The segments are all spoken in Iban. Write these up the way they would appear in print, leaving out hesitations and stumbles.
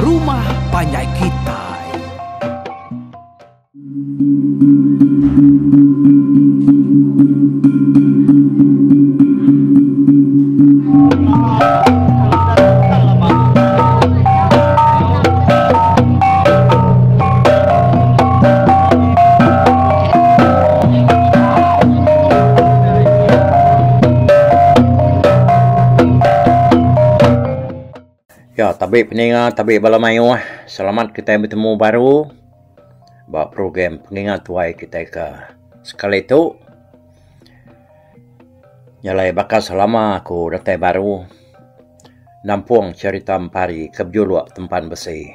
rumah panjai kitai. Ya tabi peninga tabi bala mayuh selamat kitai betemu baru ba program pengingat tuai kitai ke sekali tu. Nyalai baka selama aku datai baru nampung cherita empari ke bejuluk Tempan Besi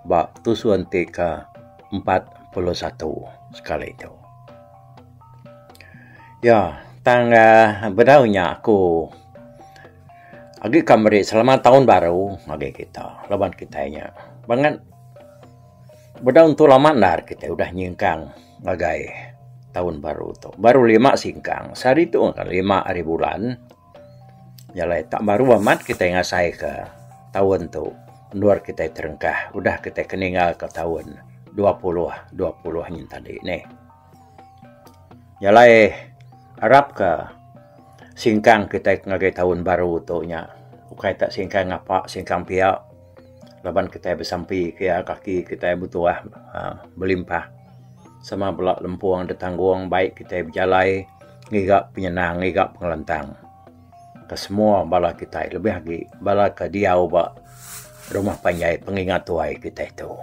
ba tusun ti ke 41 sekali tu. Ya tang uhh bedau nya aku agi ka meri selamat taun baru ngagai kita laban kitai nya bangat bedau entu lama endar kitai udah nyingkang ngagai taun baru tu. Baru lima singkang sehari tu kan lima hari bulan jalai tak baru amat kitai ngasai ka taun tu endur kitai terengkah udah kitai ke ninggal ka taun 2020 nyin tadi neh. Jalai arap ka singkang kitai ngagai taun baru tu nya ukai tak singkang ngapa singkang pia laban kitai besampi ke iya kaki kitai betuah uhh belimpah sama bela lempung da tanggung bai kitai bejalai ngiga penyenang ngiga pengelantang ke semua bala kitai lebih agi bala ke diau ba rumah panjai pengingat tuai kitai tu.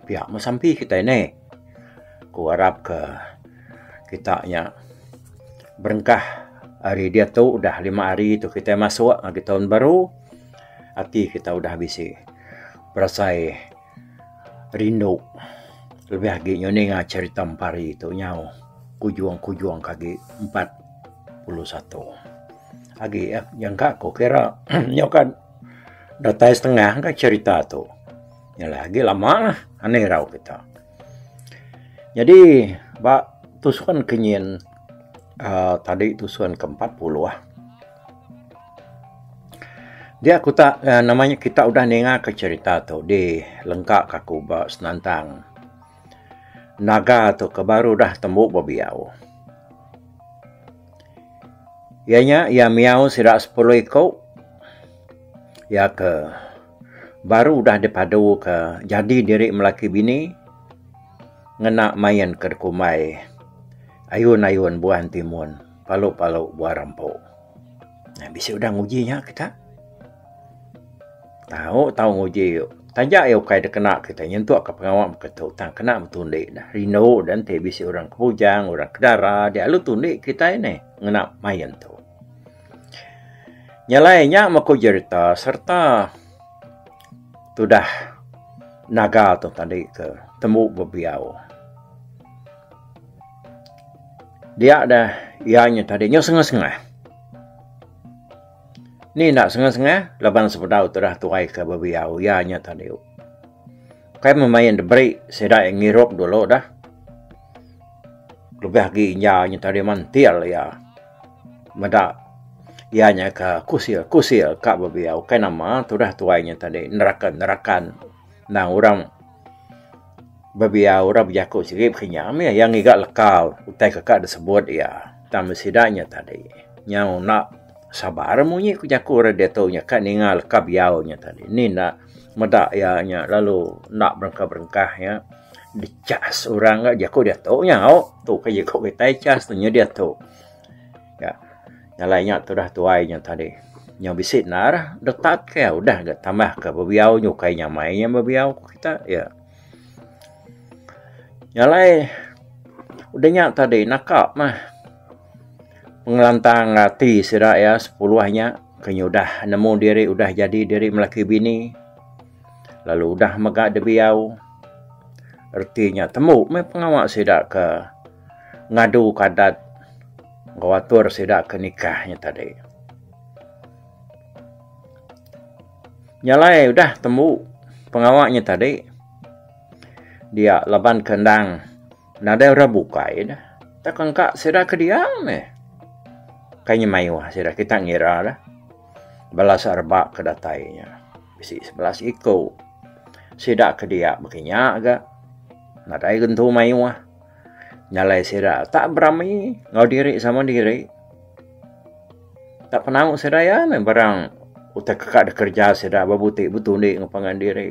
Pia meh sampi kitai neh. Ku arap ke kita nya berengkah ari diatu udah lima hari tu kitai masuk ngagai taun baru ati kita udah bisi berasai rindu lebih agi nyau ninga cherita empari tu nyau kujung kujung ke agi 41 agi eh nyangka ku kira nyau ka datai setengah ka cherita tu. Nya agi lama lah anih irau kita. Nyadi ba tusun ke nyin uhh tadi tusun ke 40 dia ku ta nama nya kita udah ninga ke cherita tu di lengka ka aku ba senentang naga tu ke baru udah tembu bebiau. Iya nya iya miau sida sepuluh iku iya ke baru udah dipadu ke jadi diri melaki bini ngena main ke dikumbai ayun-ayun buah entimun palu-palu buah rampu. Bisi udah nguji nya kita. Tau tau nguji taja iya ukai dikena kita nyentuk ka pengawa baka tu tang kena betundi ne rindu ne enti bisi orang ke bujang orang ke dara dia lalu tundi kitai neh ngena main tu. Nya alai nya meh ku jerita sereta tudah naga tu tadi ke tembu bebiau. Dia dah iya nya tadi nyau sengah-sengah. Ni enda sengah-sengah laban sebedau tudah tuai ke bebiau iya nya tadi. Kai meh main diberi sida iya ngirup dulu dah. Lebih agi inya nya tadi mantil iya meda iya nya ke kusil-kusil ka bebiau kai nama tudah tuai nya tadi nerakan-nerakan endang orang Bebiau ira bejaku sigi baka nya mih iya ngiga leka utai ke ka disebut iya. Tang meh sida nya tadi nyau enda sabar munyi ku jaku ira diatu nya ka ninga leka biau nya tadi. Ni enda meda iya nya lalu enda berengkah-berengkah nya dicas orang ga jaku diatu nya au. Tu ka jaku kitai cas nya diatu. Nya alai nya tudah tuai nya tadi nyau bisi endar detat ke udah ga tambah ka bebiau nyukai nyamai nya bebiau ku kita iya. Nya alai udah nya tadi naka mah pengelantang ati sida iya sepuluh nya ke nyudah nemu diri udah jadi diri melaki bini lalu udah mega dibiau reti nya tembu meh pengawa sida ke ngadu ka adat enggau atur sida ke nikah nya tadi. Nya alai udah tembu pengawa nya tadi dia laban ke endang nadai orang bukai ne tak engka sida ke diau meh. Kai nya mayuh sida kita ngira ne bala serebak ke datai nya bisi 11 iku. Sida ke dia baka nya ga. Nadai gentu mayuh. Nya alai sida tak berami enggau diri sama diri. Tak penau sida iya meh barang utai ke ka dikereja sida bebuti betundi enggau pangan diri.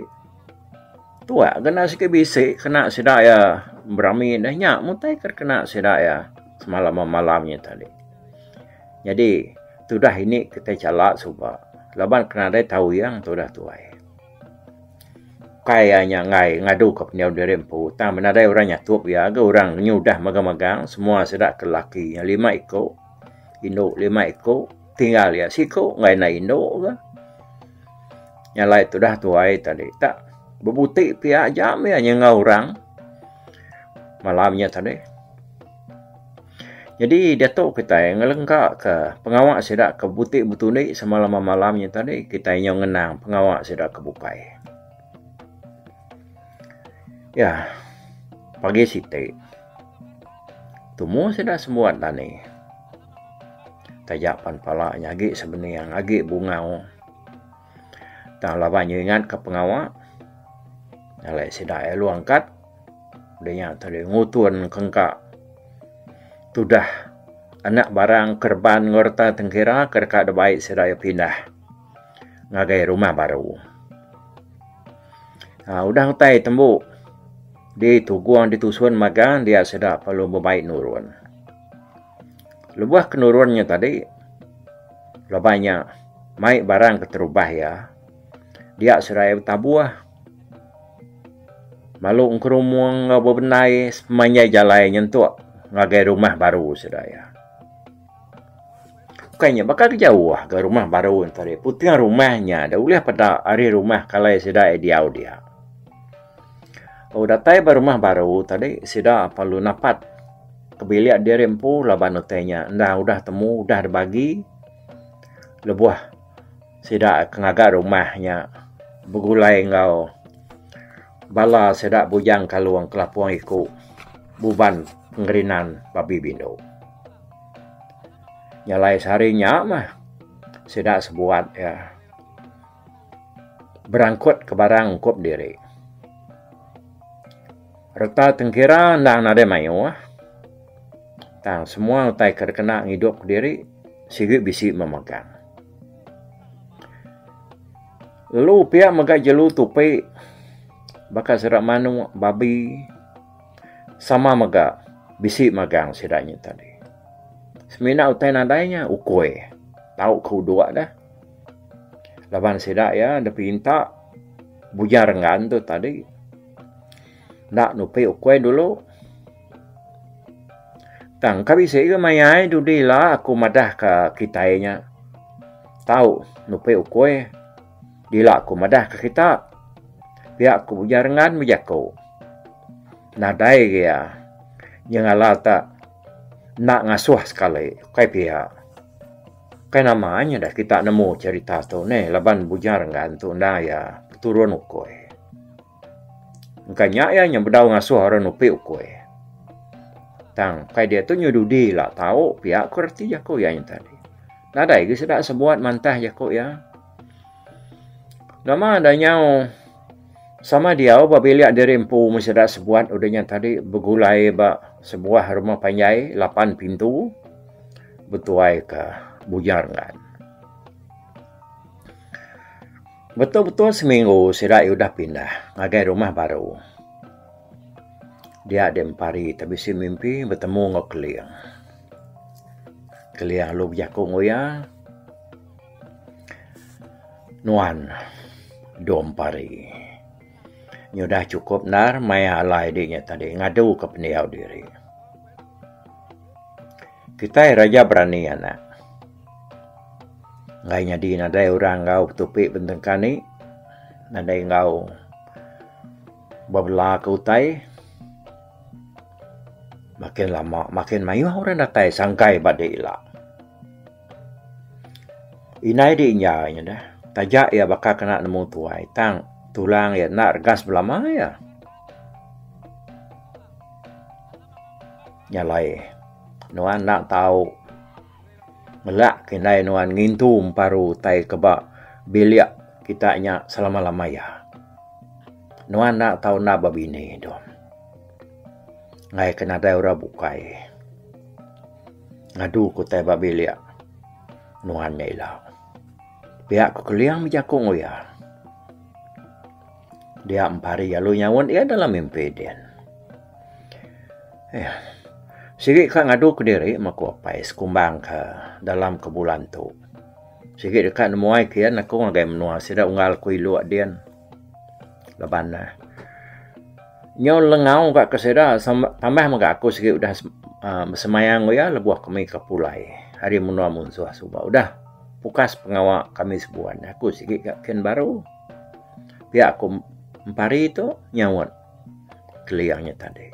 Tuak ga enda sigi bisi kena sida iya berami deh nya meh utai ke kena sida iya semalam malam nya tadi. Nyadi tudah ini kitai chala suba laban ke nadai tawing tudah tuai. Ukai iya nya enggai ngadu ka pendiau diri empu tang nadai orang nyatup iya ga orang nyudah magang-magang semua sida ke lelaki nya lima iko indu lima iko tinggal iya siku enggai enda indu ga. Nya alai tudah tuai tadi tak bebuti pia aja meh iya nyengau orang malam nya tadi. Nyadi diatu kitai ngelengka ka pengawa sida ke buti betundi semalam malam nya tadi kitai nyau ngenang pengawa sida ke bukai. Ya pagi siti tumu sida sembuat dani taja pan pala nya agi sebening agi bungau tang laban nyu ingat ka pengawa alai sida iya lalu angkat udah nya tadi ngutun kengka tudah anak barang kereban enggau reta tengkira ke deka dibai sida iya pindah ngagai rumah baru. Aaa udah utai tembu ditugung ditusun magang dia sida perlu bebai nurun. Lebuh ke nurun nya tadi lebuh nya mai barang keterubah iya dia sida iya betabuh malu engkerumung enggau bebendai sepemanjai jalai nyentuk ngagai rumah baru sida iya. Bukai nya baka ke jauh ga rumah baru ne tadi puting rumah nya da ulih peda ari rumah kalai sida iya diau dia. Oh datai ba rumah baru tadi sida perlu napat ke bilik diri empu laban utai nya enda udah temu udah dibagi lebuh sida ke ngaga rumah nya begulai enggau bala sida bujang kalong kelapong iku buban pengerinan babi bindu. Nya alai sehari nya mah sida sebuat iya berangkut ke barang ungkup diri. Reta tengkira endang nadai mayuh tang semua utai ke dikena ngidup kediri sigi bisi memegang. Lalu pia mega jelu tupi baka sida manuk, babi sama mega bisi megang sida nya tadi. Semina utai nadai nya ukui tau ke udok deh. Laban sida iya dipinta Bujang Renggan tu tadi enda nupi ukui dulu. Tang ka bisi ga maya ai dudi ila aku madah ka kitai nya tau nupi ukui dila ku madah ka kita pia ku Bujang Renggan bejaku. Nadai ga iya nyengala ta. Enda ngasuh sekali ukai pia. Ukai nama nya dah kita nemu cherita tu neh laban Bujang Renggan tu enda iya peturun ukui. Engka nya iya nya bedau ngasuh orang nupi ukui. Tang ukai diatu nyu dudi ila tau pia ku reti jaku iya nya tadi. Nadai agi sida sebuat mantah jaku iya. Nama da nyau sama diau ba bilik diri empu meh sida sebuat udah nya tadi begulai ba sebuah rumah panjai lapan pintu betuai ka Bujang Renggan. Betul betul seminggu sida iya udah pindah ngagai rumah baru. Dia deh empari te bisi mimpi betemu enggau Keling. Keling lalu bejaku enggau iya. Nuan dom pari. Nyudah chukup endar maya alai di nya tadi ngadu ka pendiau diri. Kitai raja berani anak. Enggai nyadi nadai orang enggau betupi bentengka ni nadai enggau bebela ke utai. Makin lama makin mayuh orang datai sangkai ba di ila. Indai di injau nya deh taja iya baka kena nemu tuai tang tulang iya enda regas belama iya. Nya alai nuan enda tau ngelak ke indai nuan ngintu emparu utai ke ba bilik kita nya selama lama iya. Nuan enda tau enda bebini tu. Enggai ke nadai orang bukai ngadu ke utai ba bilik nuan nya ila. Pia ku Keling bejaku enggau iya. Dia empari lalu nyaut iya dalam mimpi din. Eh sigi ka ngadu kediri meh ku apai sekumbang ke dalam ke bulan tu. Sigi deka nemuai kian aku ngagai menua sida unggal ku iluk din. Laban ne nyau lengau ka ke sida tambah mega aku sigi udah uhh besemaya enggau iya lebuh kami ke pulai ari menua munsuh suba udah pukas pengawa kami sebuan aku sigi ka kin baru. Pia ku empari tu nyaut keling nya tadi.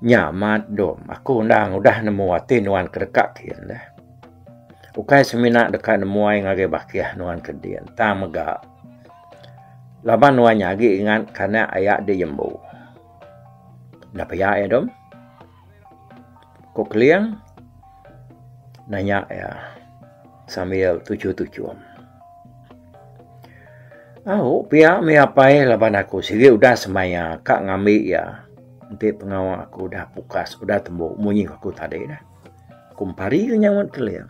Nya amat dom aku endang udah nemu ati nuan ke deka kin deh. Ukai semina deka nemuai ngagai bakih nuan ke din tang mega laban nuan nya agi ingat ke anak aya di jembu. Enda pia iya dom. Ku Keling nanya iya sambil tuchum-tuchum. Au pia mih apai laban aku sigi udah semaya ka ngambi iya enti pengawa aku udah pukas udah tembu munyi ku aku tadi dah. Ku empari ke nyaut Keling.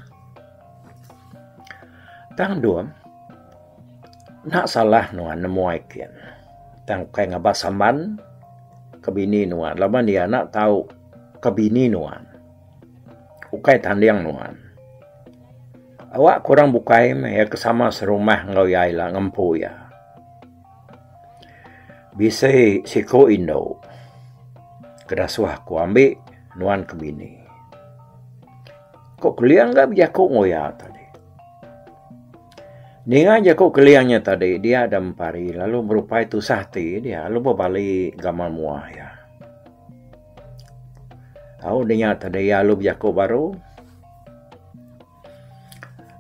Tang dom enda salah nuan nemu ai kin. Tang ukai ngaba samban ke bini nuan laban iya enda tau ke bini nuan. Ukai tanding nuan. Awak ke orang bukai meh iya ke sama serumah enggau iya ila ngempu iya. Bisi siku indu ke dasuh aku ambi nuan ke bini. Ku Keling ga bejaku enggau iya tadi. Ninga jaku Keling nya tadi dia da empari lalu berupai tusah ati dia lalu bebali gamal mua iya. Au dinya tadi iya lalu bejaku baru.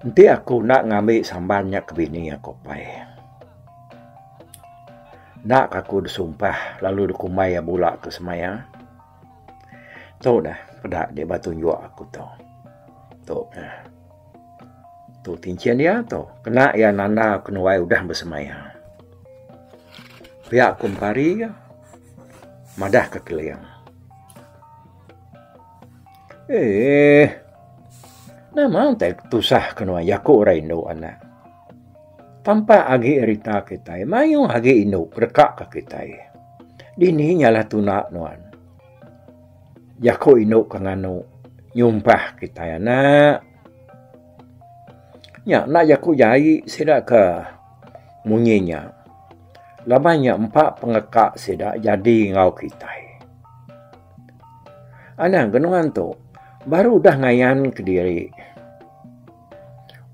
Enti aku enda ngambi samban nya ke bini aku apai. Enda ka aku disumpah lalu dikumbai iya bula ke semaya. Tu dah peda deh ba tunjuk aku tu. Tu dah. Tu tinchin iya tu kena iya nanda kenuai udah besemaya. Pia ku empari ka madah ka Keling. Eeh. Nama utai tusah ke nuan jaku orang indu anak. Tampak agi rita kitai mayuh agi indu deka ka kitai. Dini nyalah tunda nuan. Jaku indu ke nganu nyumpah kitai anak. Nya enda jaku jai sida ke munyi nya. Laban nya empa pengeka sida jadi enggau kitai. Anang ke nuan tu baru udah ngayan kediri.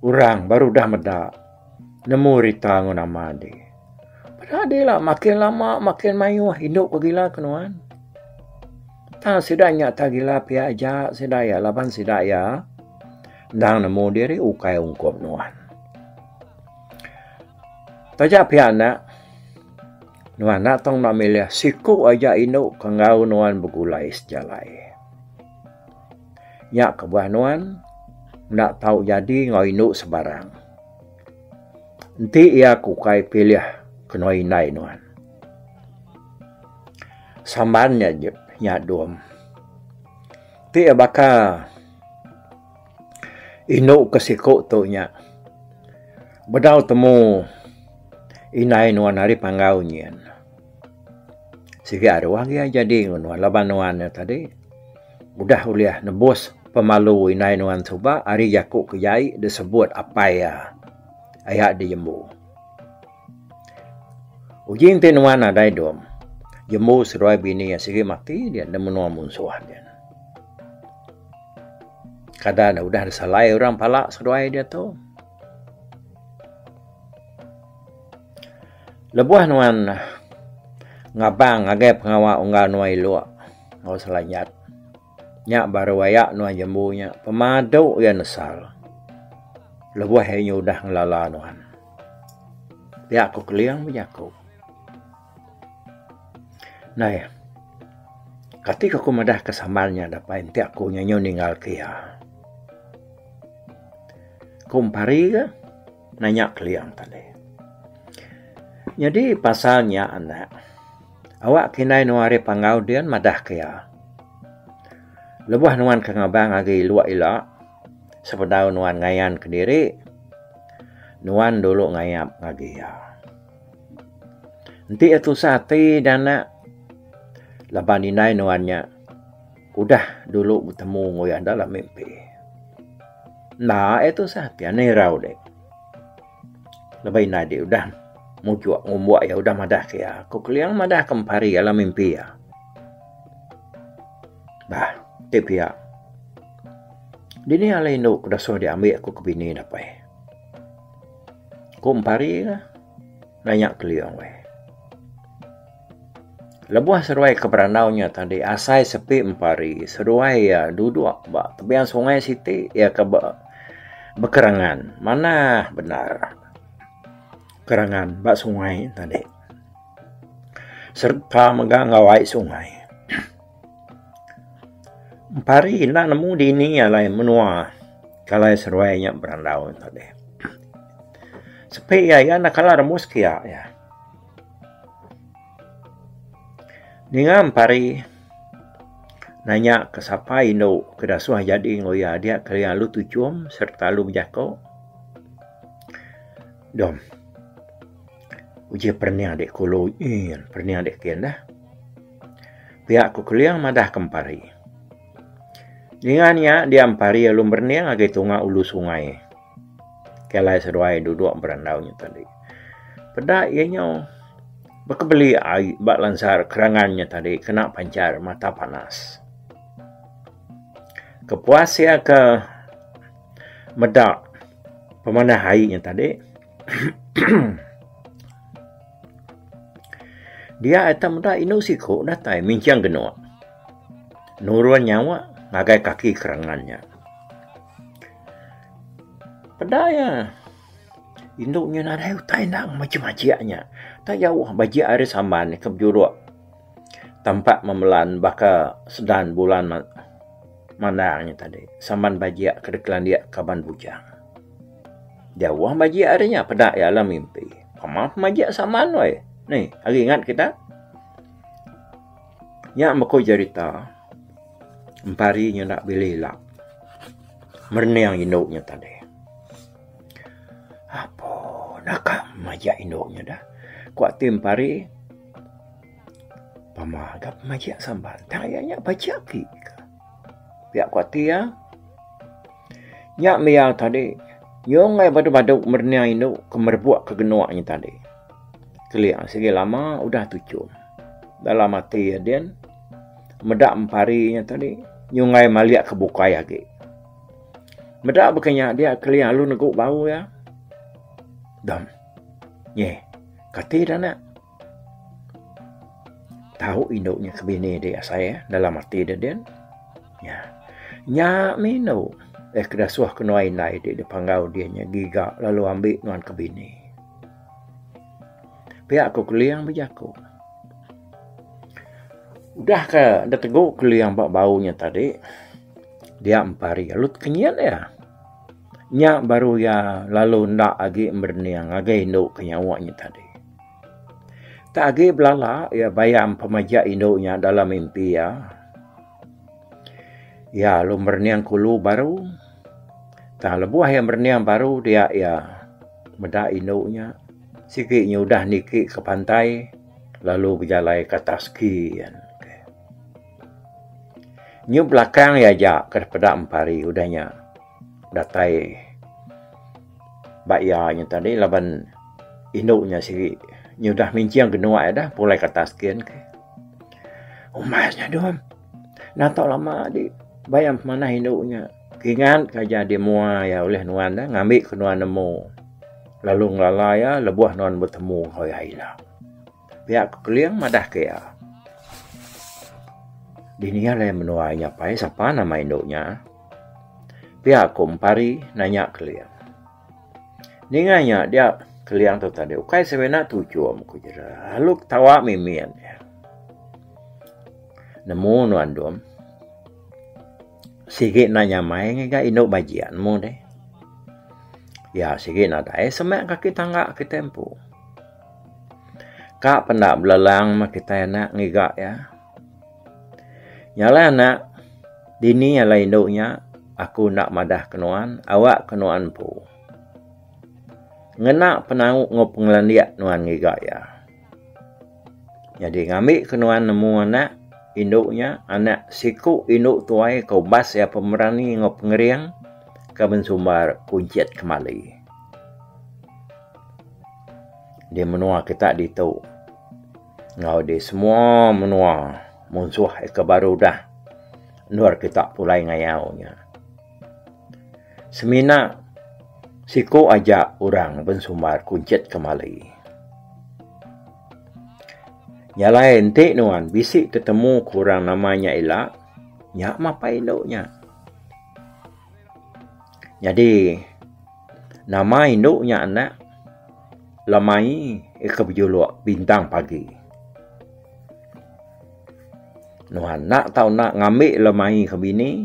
Orang baru udah meda nemu rita enggau nama dih. Peda dih la makin lama makin mayuh indu ke gila ke nuan. Tang sida nya tak gila pia aja sida iya laban sida iya endang nemu diri ukai ungkup nuan. Taja pia enda. Nuan enda tau enda milih siku aja indu ke enggau nuan begulai sejalai. Nya kebuah nuan enda tau jadi enggau indu sebarang. Enti iya ke ukai pilih ke nuan indai nuan. Samban nya nya dom. Ti iya baka indu ke siku tu nya bedau temu. Indai nuan ari panggau nyin. Sigi aruh agi jadi enggau nuan laban nuan nya tadi udah ulih nebus pemalu indai nuan suba ari jaku ke jai disebut apai iya aya dijembu. Uji enti nuan nadai dom jembu seduai bini iya sigi mati dian da menua munsuh dian. Kada ne udah disalai orang pala seduai diatu. Lebuh nuan ngabang ngagai pengawa unggal nuan ilok enggau selanjat nya baru aya nuan jembu nya pemadu iya nesal lebuh iya nyudah ngelala nuan. Pia ku Keling bejaku. Nai kati ku aku madah ke sambal nya dapai enti aku nyu ninggal ke iya. Ku Empari ke nanya Keling tadi. Nyadi pasal nya anak, awak kindai nuan ari panggau din madah ke iya. Lebuh nuan ke ngabang agi iluk ila, sebedau nuan ngayan kediri, nuan dulu ngayap ngagi iya. Enti iya tusah ati dah anak, laban indai nuan nya udah dulu betemu enggau iya dalam mimpi. Enda iya tusah ati, anang irau deh. Laban indai deh udah mujuk ngumbuk iya udah madah ke iya. Ku Keling madah ke Empari dalam mimpi iya. Bah ti pia. Dini alai indu ke dasuh diambi aku ke bini dapai. Ku Empari lah nanya Keling weh. Lebuh seduai ke berandau nya tadi asai sepi Empari seduai iya duduk ba tebing sungai siti iya ke bekerangan manah bendar kerangan ba sungai tadi sereta mega enggau ai sungai. Empari enda nemu dini alai menua ke alai seduai nya berandau tadi. Sepi iya iya enda kala rembus kiya iya. Ninga empari nanya ke sapa indu ke dasuh jadi enggau iya dia kelia lalu tuchum sereta lalu bejaku dom uji perening dik kulu nyin perening dik kin dah. Pia ku Keling madah ke empari. Ninga nya dia empari lalu merening agi tunga ulu sungai. Ke alai seduai duduk berandau nya tadi. Peda iya nyau bekebeli ai ba lansar kerangan nya tadi kena panchar mata panas. Kepuas iya ke meda pemanah ai nya tadi dia ita meda indu siku datai minching genuk nurun nyawa ngagai kaki kerangan nya. Peda iya indu nya nadai utai enda majik-majik nya. Tak jauh bajik ari samban ke bejuruk tampak memelan baka sedan bulan mandang nya tadi. Samban bajik ke dikelandik kaban bujang. Jauh bajik ari nya peda iya alam mimpi. Pama pemajik samban weh. Nih agi ingat kita. Nya meko jerita empari nyenda bilih ila merening indu nya tadi. Apo naka majak indu nya dah. Ku ati empari pama ga pemajik samban tang iya nya bajik agi ka. Pia ku ati iya. Nya mia tadi nyung ai badu badu merening indu ke merebuk ke genuk nya tadi. Keling sigi lama udah tuchum. Dalam ati iya din meda empari nya tadi nyunggai malik ke bukai agi. Meda baka nya dia Keling lalu negu bau iya. Dom. Nyeh. Kati da anak. Tau indu nya ke bini di asai iya dalam ati deh din. Nya. Nya mih indu eh ke dasuh ke nuai indai ti dipanggau din nya giga lalu ambi nuan ke bini. Pia ku Keling bejaku. Udah ke ditegu Keling ba bau nya tadi dia empari lalu tekenyit iya. Nya baru iya lalu enda agi merening ngagai indu ke nyawa nya tadi. Tak agi belala iya bayam pemajak indu nya dalam mimpi iya. Iya lalu merening kulu baru. Tang lebuh iya merening baru dia iya meda indu nya sigi nya udah niki ke pantai lalu bejalai ke atas kin. Nyu belakang iya aja ke peda empari udah nya datai ba iya nya tadi laban indu nya sigi nya udah minching genuk iya dah pulai ke atas kin. Umbas nya dom enda tau lama agi bayam pemanah indu nya. Kingat ka aja di mua iya ulih nuan ne ngambi ke nuan nemu lalu ngelala iya lebuh nuan betemu enggau iya ila. Pia ku Keling madah ke iya. Dini alai menua iya nyapai sapa nama indu nya. Pia ku Empari nanya Keling. Ninga nya dia Keling tu tadi ukai semina tuchum ku jera lalu ketawa mimit. Nemu nuan dom. Sigi enda nyamai ngiga indu bajik nemu deh. Iya sigi nadai semak kaki tangga kitai empu. Ka penda belelang meh kitai anak ngiga iya. Nya alai anak dini alai indu nya aku enda madah ke nuan awak ke nuan empu. Ngena penau enggau pengelandik nuan ngiga iya. Nyadi ngambi ke nuan nemu anak indu nya anak siku indu tuai ke umbas iya pemerani enggau pengering ke bensumbar Kunchit Kemali. Di menua kita ditu enggau di semua menua munsuh ke baru udah endur kita pulai ngayau nya. Semina siku aja orang bensumbar Kunchit Kemali. Nya alai enti nuan bisi tetemu ke orang nama nya ila, nya mapai indu nya. Nyadi nama indu nya anak Lemai ke bejuluk Bintang Pagi. Nuan enda tau enda ngambi Lemai ke bini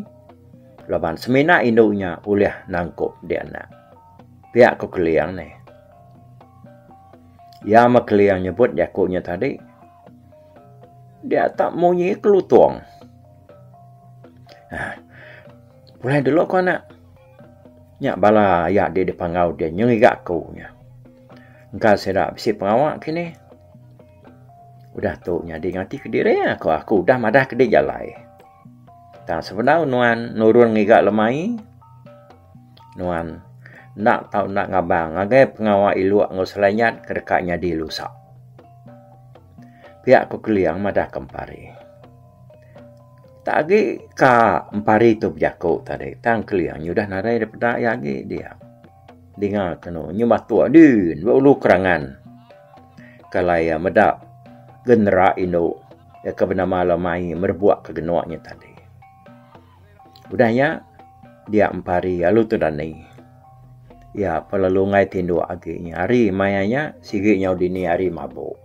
laban semina indu nya ulih nangkup di anak. Pia ku Keling neh. Iya meh Keling nyebut jaku nya tadi dia tak munyi kelutung. Aaa pulai dulu ku anak. Nya bala aya di dipanggau dia nyengiga aku nya. Engka sida bisi pengawa kini. Udah tu nyadi ngati kediri aku aku udah madah kedi jalai. Tang sebedau nuan nurun ngiga lemai nuan enda tau enda ngabang ngagai pengawa iluk enggau selanyat ke deka nyadi lusa. Pia ku Keling madah ke Empari. Tak agi ka Empari tu bejaku tadi tang Keling nyudah nadai da peda iya agi dia. Dinga kenu nyu batuk din ba ulu kerangan. Kalai iya meda genera indu iya ke benama Lemai merebuk ke genuk nya tadi. Udah nya dia Empari lalu tu dani. Iya pa lalu enggai tinduk agi nya hari maya nya sigi nyau dini hari mabuk.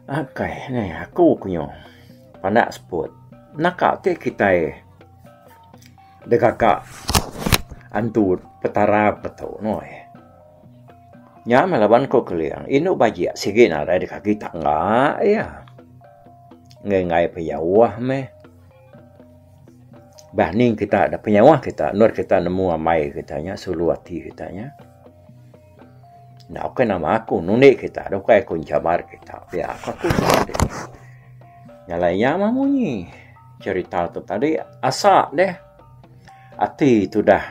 Akai neh aku ku nyu pandak seput naka ti kitai degaga antu petara petu noi. Nya meh laban ku Keling indu bajik sigi nadai da kaki tangga iya. Enggai enggai pejauh meh. Bah ning kita da penyauh kita endur kita nemu ambai kita nya sulu ati kita nya. Enda ukai nama aku nundi kita da ukai aku enchabar kita pia ku aku tadi. Nya alai nya mah munyi cherita tu tadi asa deh ati tudah.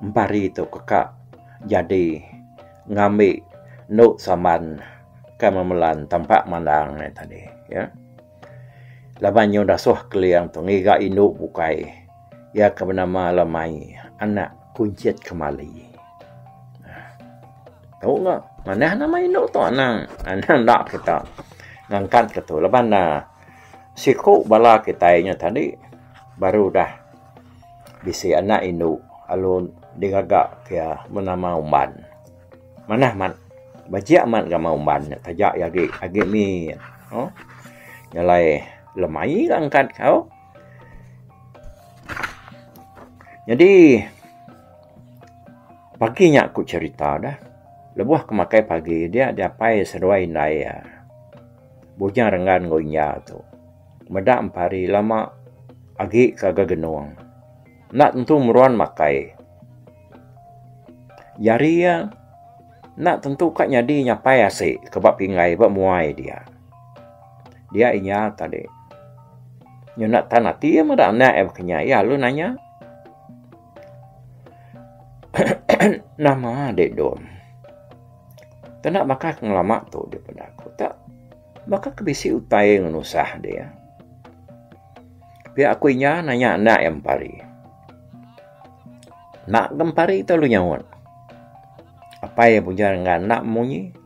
Empari tu keka jadi ngambi endu samban ke memelan tampak mandang nya tadi ya. Laban nyu dasuh Keling tu ngiga indu bukai iya ke benama Lemai anak Kunchit Kemali. Tu ga manah nama indu tu anang anang enda kita ngangkat ke tu laban ne siku bala kitai nya tadi baru udah. Bisi anak indu lalu digaga ke iya benama Umban. Manah amat bajik amat gamal Umban nya taja iya agi agi mit oh. Nya alai lemai ga angkat kau. Nyadi pagi nya ku cherita deh lebuh ke makai pagi dia diapai seduai indai iya Bujang Renggan enggau Inya tu. Meda empari lama agi ke ga genung. Enda tentu meruan makai. Jari iya enda tentu ka nyadi nyapai asi ke ba pinggai ba muai dia. Dia inya tadi. Nyau enda tan ati iya meda anak iya baka nya iya lalu nanya. Nama dek dom. Kena baka ke ngelama tu daripada aku tak. Baka ke bisi utai ngenusah dia. Pia aku inya nanya anak iya empari. Enda ke empari tu lalu nyaut. Apai iya puja enggau enda munyi.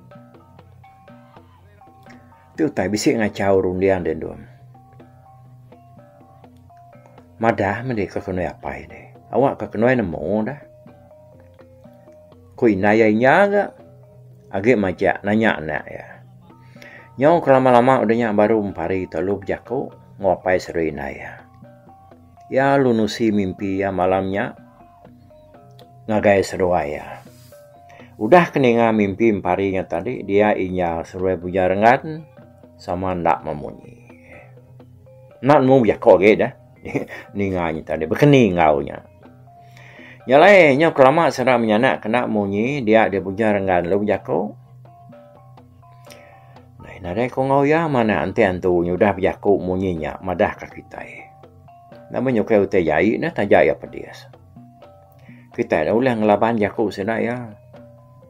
Ti utai bisi ngachau runding deh dum. Madah meh deh ke kenui apai deh. Awak ke kenui nemu dah. Ku indai iya inya ga agi majak nanya anak iya. Nyau ke lama-lama udah nya baru empari tu lalu bejaku enggau apai seduai indai iya. Iya lalu nusi mimpi iya malam nya ngagai seduai iya. Udah ke ninga mimpi Empari nya tadi dia inya seruai Bujang Renggan sama enda memunyi. Enda nemu bejako agi deh ninga nya tadi bekeni enggau nya. Nya alai nyau kelama sida menyanak kena munyi dia deh Bujang Renggan lalu bejako. Nadai ko enggau iya manah enti antu nya udah bejako munyi nya madah ka kitai. Nama nyukai utai jai neh taja iya pedis. Kitai enda ulih ngelaban jaku sida iya.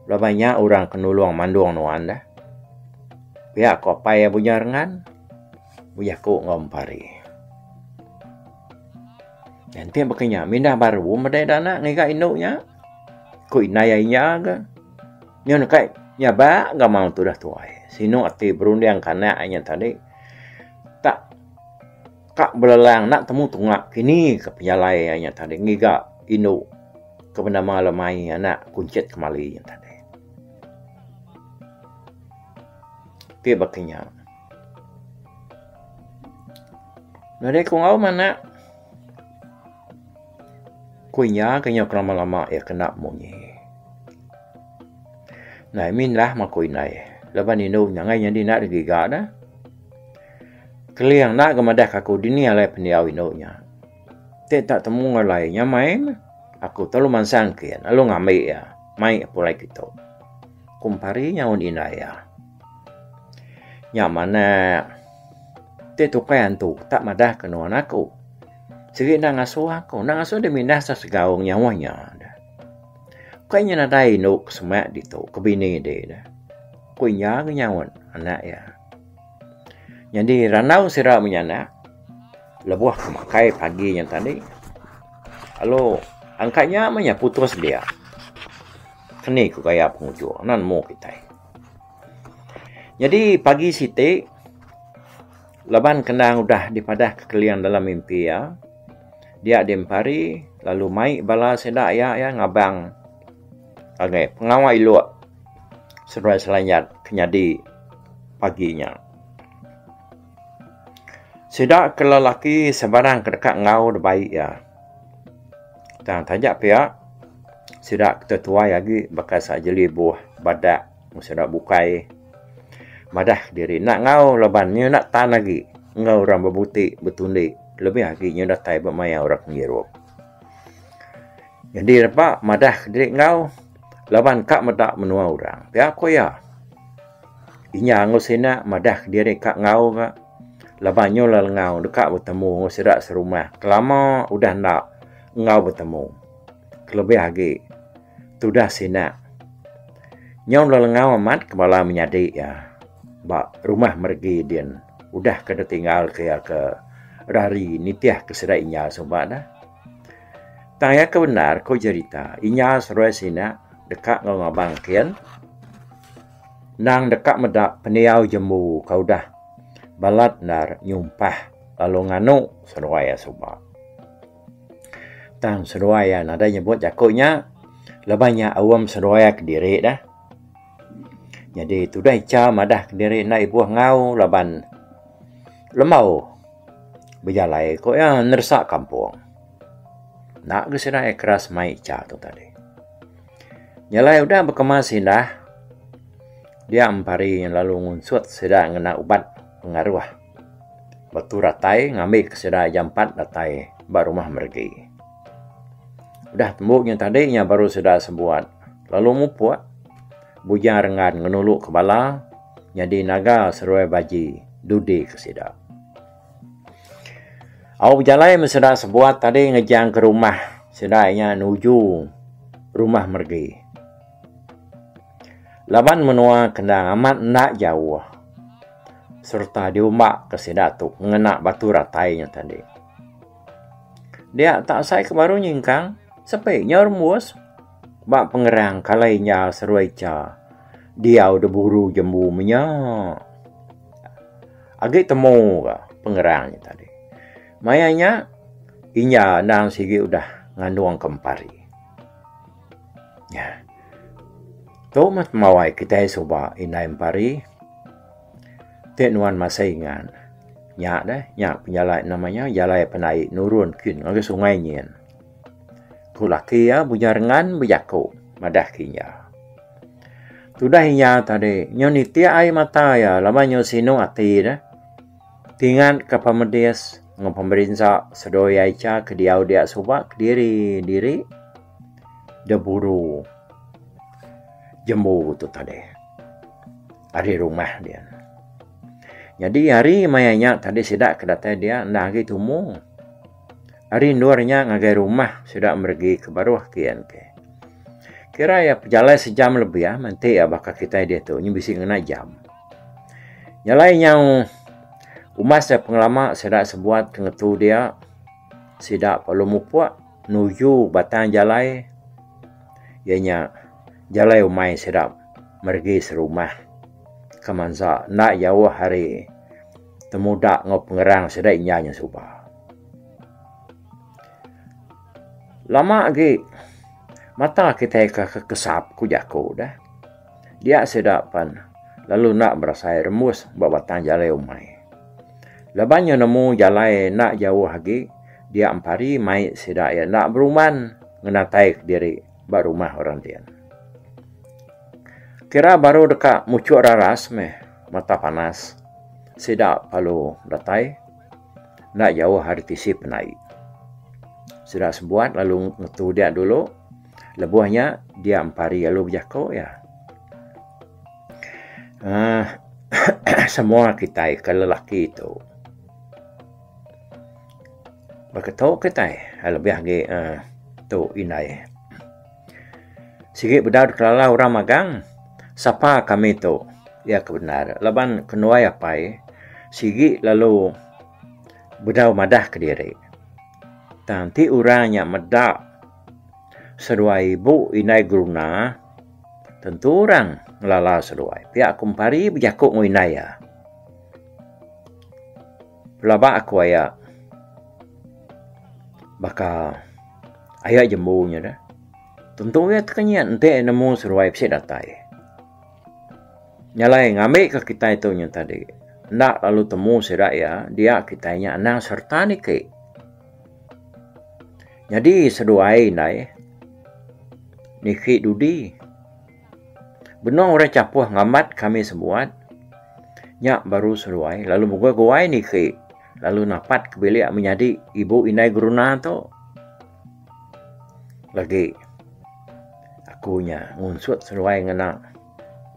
Laban nya orang ke nulung mandung nuan deh. Pia ko apai iya Bujang Rengan bejaku enggau Empari. Enti baka nya mindah baru meda ida anak ngiga indu nya. Ku indai iya inya ga. Nyau neka nyabak ga mau tudah tuai. Sinu ati berunding ke anak iya nya tadi tak Ka belelang enda temu tunga kini ka pejalai iya nya tadi ngiga indu ke benama Lemai anak Kunchit Kemali nya tadi. Ti baka nya. Nadai ku enggau meh anak. Ku inya ke nyau kelama lama iya kena munyi. Ndai mindah meh ku indai laban indu nya enggai nyadi enda digiga ne. Keling enda ga madah ka aku dini alai pendiau indu nya. Ti tak temu alai nya mai meh aku telu mansang kin lalu ngambi iya mai pulai kitu. Ku Empari nyaut indai iya. Nya manah ti tukai antu tak madah ka nuan aku. Sigi enda ngasuh aku enda ngasuh deh mindah segaung nyauh nya. Ukai nya nadai indu ke semak ditu ke bini deh. Ku iya ga nyaut anak iya. Nyadi randau sida menyanak lebuh ke makai pagi nya tadi lalu angka nya meh nya putus dia. Keni ku gaya pengujung enda nemu kitai. Nyadi pagi siti laban kendang udah dipadah ke keling dalam mimpi iya dia diempari lalu mai bala sida iya iya ngabang ngagai pengawa ilok seduai Selanjat ke nyadi pagi nya. Sida ke lelaki sebarang ke deka enggau da bai iya. Tang taja pia sida ke tetuai agi baka sa jeli buh badak mung sida bukai madah diri enda enggau laban nyu enda tan agi enggau orang bebuti betundi lebih agi nyu datai ba maya orang ngirup. Nyadi repa madah diri enggau laban ka meda menua orang. Pia ku iya. Inya enggau sina madah diri ka enggau ga laban nyu lelengau deka betemu enggau sida serumah kelama udah enda enggau betemu. Kelebih agi tudah sina nyau lelengau amat ke bala menyadi iya ba rumah meregi din udah ke ditinggal ke iya ke rari nitih ke sida inya suba ne. Tang iya ke bendar ku jerita inya seruai sina deka enggau ngabang kin endang deka meda pendiau jembu ke udah balat endar nyumpah lalu nganu seduai iya suba. Tang seduai iya nadai nyebut jaku nya laban nya awam seduai iya kediri deh. Nyadi tudah icha madah kediri enda ibuh enggau laban lembau. Bejalai ko iya neresa kampung. Enda ga sida iya keras mai icha tu tadi. Nya alai udah bekemas indah dia empari lalu ngunsut sida ngena ubat pengaruh batu ratai ngambi ke sida jampat datai ba rumah meregi. Udah tembu nya tadi nya baru sida sebuat lalu mupuk Bujang Renggan ngenulu ke bala nyadi naga seruai baji dudi ke sida. Au bejalai meh sida sebuat tadi ngejang ke rumah sida inya nuju rumah meregi. Laban menua kendang amat enda jauh sereta diumba ke sida tu ngena batu ratai nya tadi. Dia tak asai ke baru nyingkang sepi nyau rembus ba pengerang kalai inya seruai icha diau deburu jembu menya. Agi temu ga pengerang nya tadi. Maya nya inya endang sigi udah ngandung ke empari. Nya. Tu meh tembawai kitai suba indai empari ti nuan masih ingat. Nya deh nya pejalai nama nya jalai pendai nurun kin ngagai sungai nyin. Ku laki iya Bujang Rengan bejaku madah ke inya. Tudah inya tadi nyau nitik ai mata iya laban nyau sinu ati deh. Tingat ka pemedis enggau pemerinsa seduai Aicha ke diau dia suba kediri diri deburu jembu tu tadi ari rumah dia. Nyadi hari maya nya tadi sida ke datai dia enda agi tumu. Ari endur nya ngagai rumah sida meregi ke baruh kian ke. Kira iya pejalai sejam lebih ah menti iya baka kitai diatu nyu bisi ngena jam. Nya alai nyau umbas iya pengelama sida sebuat ke ngetu dia sida perlu mupuk nuju batang jalai iya nya jalai umai sida meregi serumah ke mansa enda jauh ari temuda enggau pengerang sida inya nya suba. Lama agi mata kitai ke kesap ku jaku deh. Dia sida pan lalu enda berasai rembus ba batang jalai umai. Laban iya nemu jalai enda jauh agi dia empari mai sida iya enda berumban ngenatai kediri ba rumah orang din. Kira baru deka muchuk raras meh mata panas sida lalu datai enda jauh ari tisi penai. Sida sebuat lalu ngetu dia dulu lebuh nya dia empari lalu bejaku iya uhh semua kitai ke lelaki tu beketu kitai lebih agi uhh tu indai. Sigi bedau dikelala orang magang sapa kami tu iya ke bendar laban kenuai apai sigi lalu bedau madah kediri. Tang ti orang nya meda seduai ibu indai geruna tentu orang ngelala seduai. Pia ku Empari bejaku enggau indai iya. Pelaba aku aya baka aya jembu nya deh. Tentu iya tekenyit enti nemu seduai bisi datai. Nya alai ngambika kitai tu nya tadi enda lalu temu sida iya dia kitai nya anang sereta niki. Nyadi seduai indai niki dudi. Benung orang chapuh ngambat kami sebuat, nya baru seduai lalu beguai-guai niki lalu napat ke bilik menyadi ibu indai geruna tu. Lagi aku nya ngunsut seduai ngena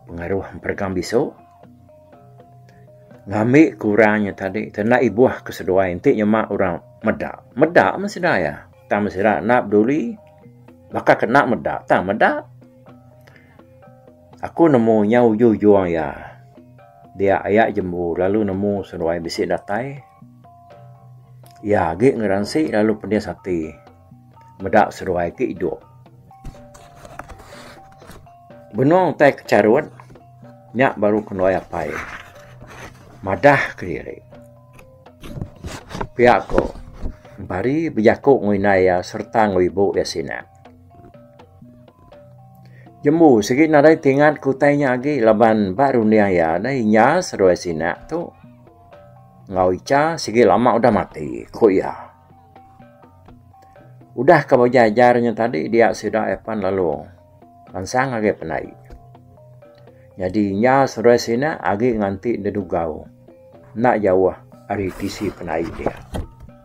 pengaruh emperegang bisu ngambi ke orang nya tadi te enda ibuh ke seduai enti nyema orang meda. Meda meh sida iya tang meh sida enda peduli baka ke enda meda tang meda. Aku nemu nya ujung-ujung iya dia aya jembu lalu nemu seduai bisi datai. Iya agi ngeransi lalu pedis ati meda seduai ti idup. Benung utai ke charut nya baru kenduai apai madah kediri. Pia ko Empari bejaku enggau indai iya sereta enggau ibu iya sina. Jembu sigi nadai tingat ke utai nya agi laban ba runding iya deh inya seduai sina tu enggau Icha sigi lama udah mati ku iya. Udah ke bejajar nya tadi dia sida iya pan lalu mansang agi pendai. Nyadi inya seduai sina agi nganti dedugau. Enda jauh ari tisi penai dia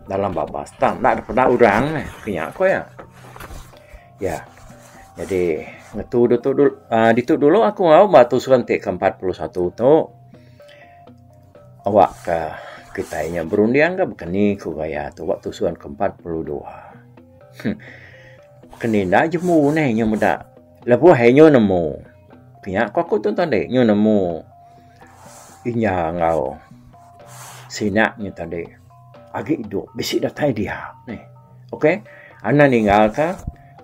dalam babas tang enda dipeda orang meh ke nya ku iya. Ya jadi ngetu ditu dulu uhh ditu dulu aku au ba tusun ti ke 41 tu awak ka kitai nya berunding ka bekeni ku gaya tu ba tusun ke 42. Keni enda jemu neh inya meda lebuh inya nemu kinya ku aku tu tadi nyu nemu. Inya enggau sina nya tadi agi idup bisi datai dia neh. Ok anang ninggal ka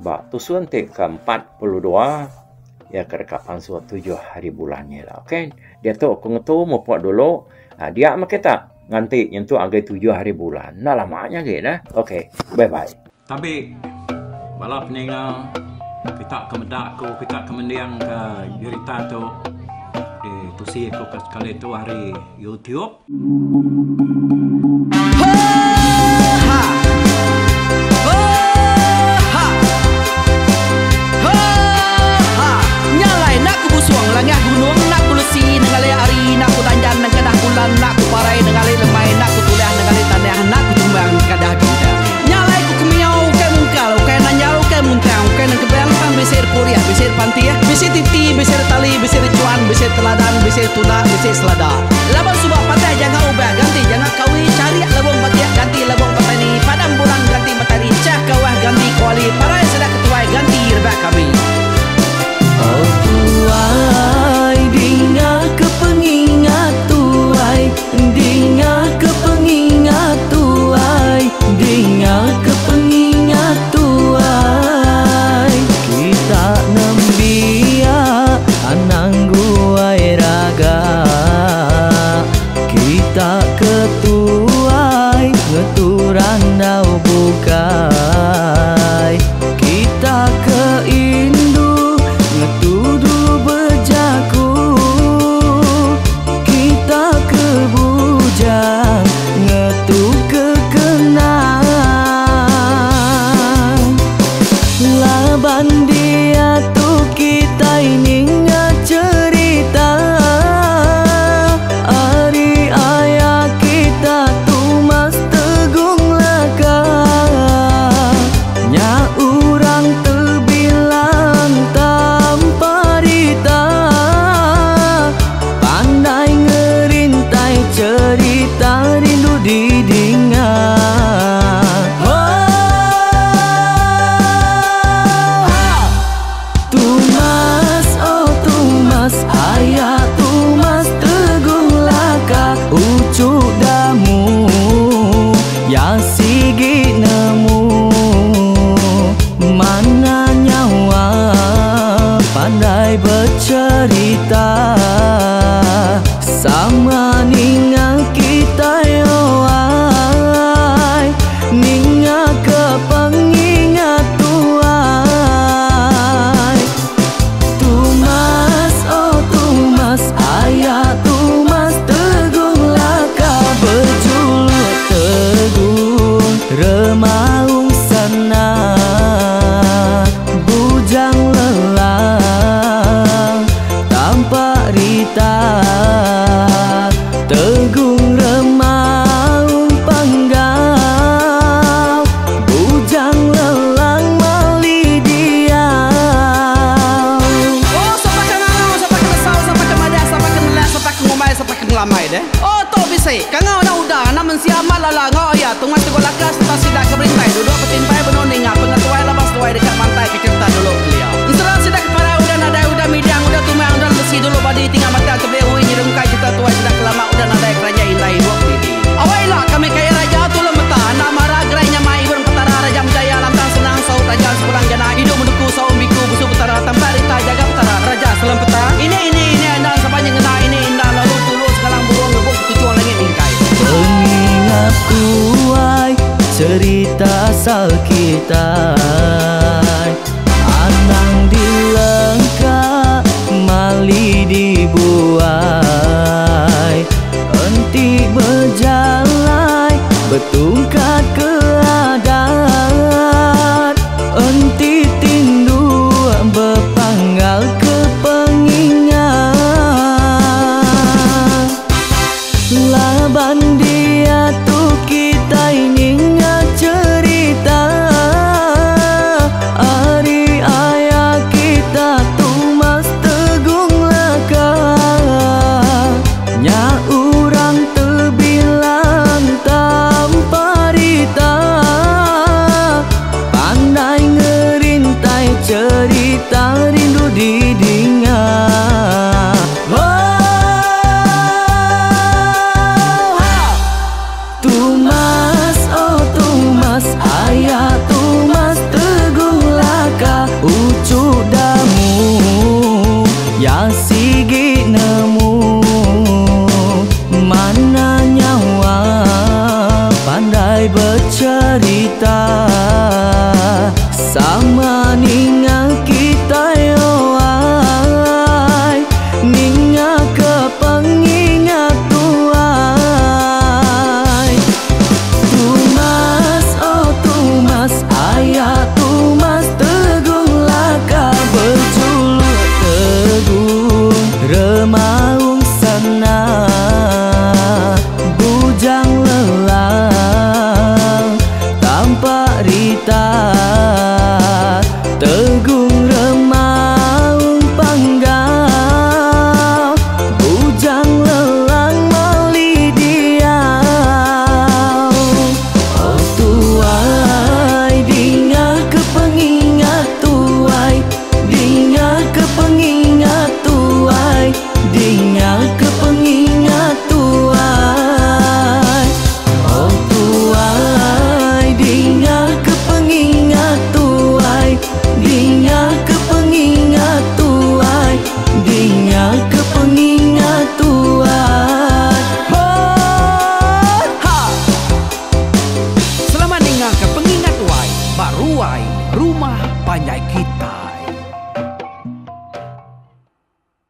ba tusun ti ke 42 iya ke deka pansut tujuh hari bulan nya ila. Ok diatu aku ngetu mupok dulu uhh dia meh kita nganti nyentuk ngagai tujuh hari bulan enda lama nya agi neh. Ok bye bye. Tabi bala peninga kita ke meda aku kita ke mending ka jerita tu ditusi aku ke sekali tu ari YouTube. pantih. Bisi titi, bisi retali, bisi rechuan, bisi teladan, bisi tuna, bisi selada. Laban suba patah janga ubah ganti janga kawi, charik lebung batik ganti lebung petani, padam bulan ganti matari, chah kawah ganti kuali, parai sida ketuai ganti rebak kami. Oh tuai dinga ke pengingat tuai, dinga ke pengingat tuai, dinga ke pengingat tuai. Kita nembiak anang guai raga, kita ke tuai ngetu randau bukai. Kita ke indu ngetu dulu bejaku, kita ke bujang ngetu ke kenang. Laban diatu kitai ninga cerita ari aya kita Tumas Tegung Laka. Nya urang tebilang tanpa rita, pandai ngerintai cerita rindu didinga. Tumas, oh Tumas, aya Tumas Tegung Laka, ucu damu ya sigi nemu. Mana nyawa pandai bercerita, sama ninga kita yoai, ninga ke pengingat tuai. Tumas, oh Tumas, aya Tumas Tegung Laka, berjuluk Tegung Remaung sana, bujang lelang tanpa rita. Tegung Remaung Panggau, bujang lelang mali diau. Oh, sapa ke ngangau, sapa ke nesau, sapa ke madah, sapa ke nelak, sapa ke ngumbai, sapa ke ngelamai deh. Oh, tu bisi. Kangau enda udah, anak mensia amat lala enggau iya Tungas Teguh Laka sereta sida ke berintai duduk betimpai benung ninga pengetuai laban seduai deka mantai ke cherita dulu kelia. Ensera sida ke parai udah nadai udah midang udah tumang udah lesi dulu badi tinggal batang tebeli ui nyerungkai cherita tuai sida ke lama udah nadai keranjai indai ibuk didi. Awai ila kami kai raja tulung meta anak mara gerai nyamai ibun petara raja menjaya lantang senang saut raja sepulang jana idup menuku saum biku busu petara tampak rita jaga petara raja selempeta ini ini ini endang sapa nyengena ini indah lalu tulu sekalang burung ngebuk ketuchung langit mingkai. Pengingat tuai cerita asal kitai, anang dilengka mali dibuai. Enti bejalai betungkat ke adat, enti tindu bepanggal ke pengingat. Laban diatu kitai ninga cerita ari aya kita Tumas Tegung Laka. Nya urang tebilang tanpa rita, pandai ngerintai cerita rindu didinga. Tumas, oh Tumas, aya Tumas Tegung Laka, ucu